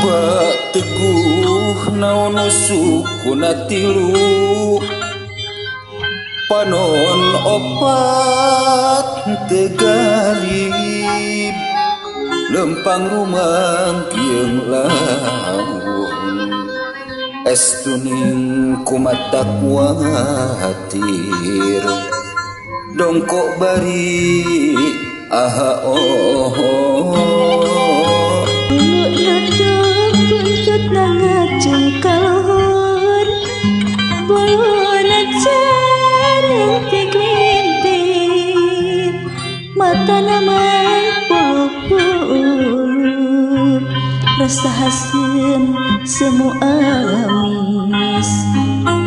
Rupa teguh naon sukuna tilu panon opat tegalib lempang rumangkieung laun estuning kumatak kuatir dongkok bari aha oh. Buntut ngacung kaluhur buluna cantik lintit matana mangpuluh-puluh rasa haseum semu amis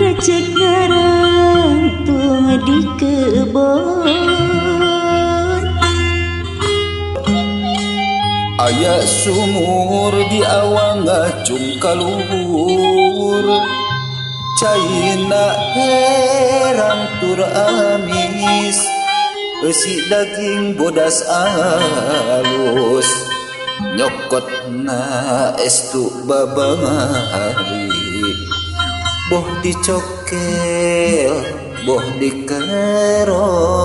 recek ngarangtung di kebon. Aya sumur di awang ngacung kaluhur caina herang tur amis eusi daging bodas alus nyokotna estu babari boh dicokel boh dikerok.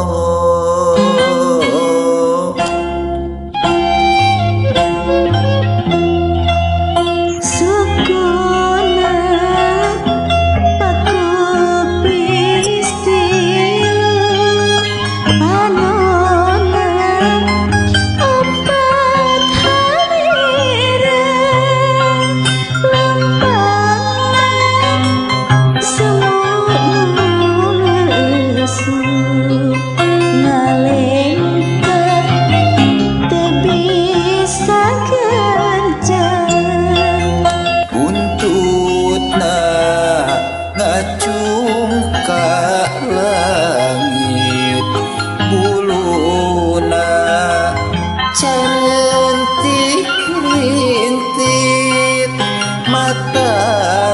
Buntutna ngacung ka langit buluna cantik rintit matana.